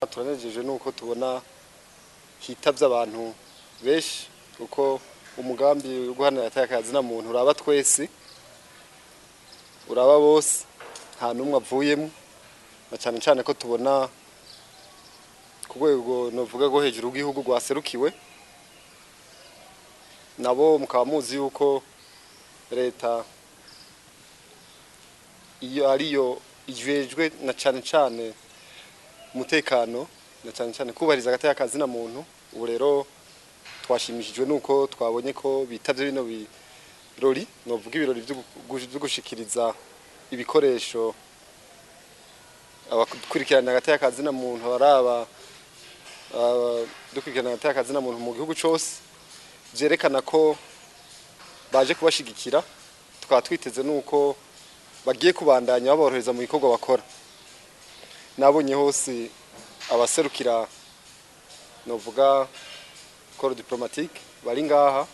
Turanejeje nuko tubona hitavye abantu benshi, kuko umugambi wo guharanira agateka na muntu uraba twese, uraba bose, nta n'umwe avuyemwo, na cane cane ko tubona ku rwego novuga rwo hejuru rw'igihugu rwaserukiwe, nabo mukaba muzi yuko leta iyo ariyo ijejwe na cane cane umutekano, na cane cane kubahiriza agateka kazina muntu. Ubu rero twashimishijwe nuko twabonye ko bitavye bino birori, novuga ibirori vyo gushikiriza ibikoresho abakurikirana agateka kazina muntu, baraba dukurikirana agateka kazina muntu mu gihugu cose, vyerekana ko baje kubashigikira. Tukaba twiteze nuko bagiye kubandanya baborohereza mu bikorwa bakora. Nabonye hose abaserukira novuga corps diplomatique bari ngaha,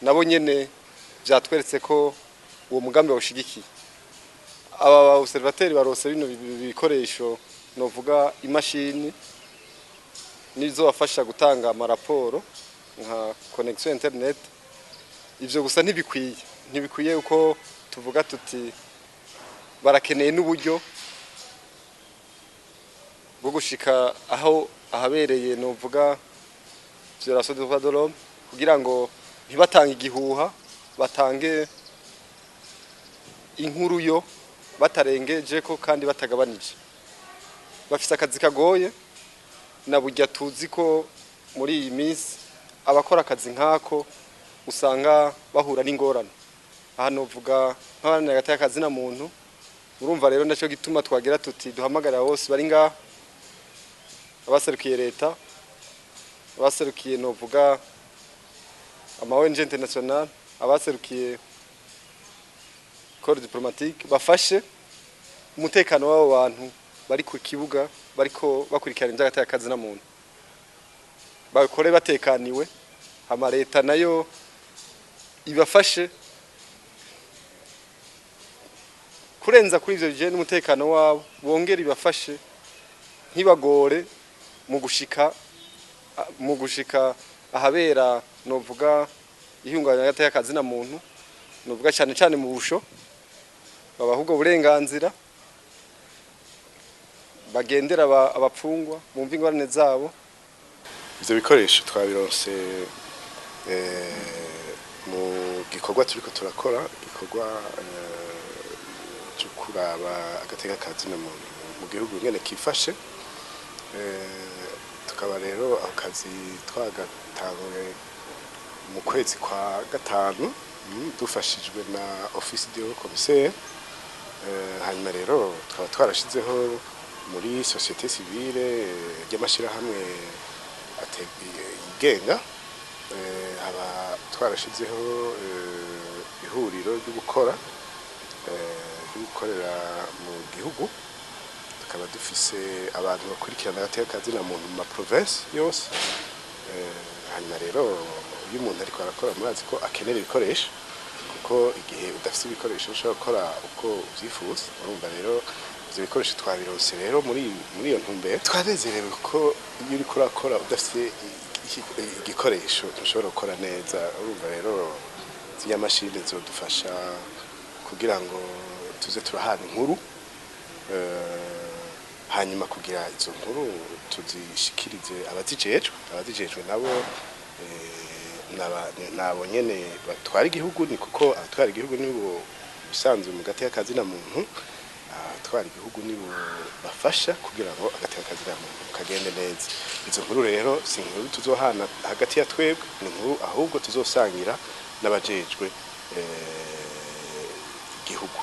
nabo nyene vyatweretse ko uwo mugambi bawushigikiye. Aba ba observateurs barose bino bikoresho, novuga imashini nizobafasha gutanga amaraporo nka connexion internet. Ivyo gusa ntibikwiye, uko tuvuga tuti barakeneye n'uburyo bwo gushika aho ahabereye novuga violation des droits de l'homme, kugira ngo ntibatange igihuha, batange inkuru yo batarengeje ko kandi batagabanije. Bafise akazi kagoye, na burya tuzi ko muri iyi minsi abakora akazi nk'ako usanga bahura n'ingorane. Aha novuga nk'abaharanira agateka kazina muntu. Urumva rero naco gituma twagira tuti duhamagara bose bari ngaha, abaserukiye leta, abaserukiye novuga ama ONG international, abaserukiye corps diplomatique, bafashe umutekano w'abo bantu bari ku kibuga bariko bakurikirana ivy'agateka kazina muntu, bakore batekaniwe. Hama leta nayo ibafashe kurenza kuri ivyo bijanye n'umutekano wabo, bongere ibafashe ntibagore mu gushika ahabera novuga ihungabanya y'agateka kazina muntu, novuga cane cane mu busho. Babaha ubwo burenganzira, bagendera abapfungwa, bumva ingorane zabo. Ivyo bikoresho twabironse mu gikorwa turiko turakora, igikorwa cyo kuraba agateka kazina muntu mu gihugu ingene kifashe. Tukaba rero ako kazi twagatanguye mu kwezi kwa gatanu, dufashijwe na Office du Commissaire. Hanyuma rero tukaba twarashizeho muri société civile ry'amashirahamwe yigenga, aba twarashizeho ihuriro ryo gukora, ryo gukorera mu gihugu. Tukaba dufise abantu bakurikirana agateka kazina muntu mu ma province yose. Hanyuma rero iyo umuntu ariko arakora, murazi ko akenera ibikoresho, kuko igihe udafise ibikoresho ushobora gukora uko uvyifuza. Urumva rero ivyo bikoresho twabironse rero muri iyo ntumbero. Twanezerewe kuko iyo uriko urakora udafise igikoresho ntushobora gukora neza. Urumva rero ziriya mashini zodufasha kugira ngo tuze turahana inkuru, hanyuma kugira izo nkuru tuzishikirize abazijejwe. Abazijejwe nabo nabo nyene batwara igihugu, ni kuko abatwara igihugu nibo bisanzwe mu gateka kazina muntu. Abatwara igihugu nibo bafasha kugira ngo agateka kazina muntu kagende neza. Izo nkuru rero si inkuru tuzohana hagati ya twebwe, ni inkuru ahubwo tuzosangira n'abajejwe igihugu.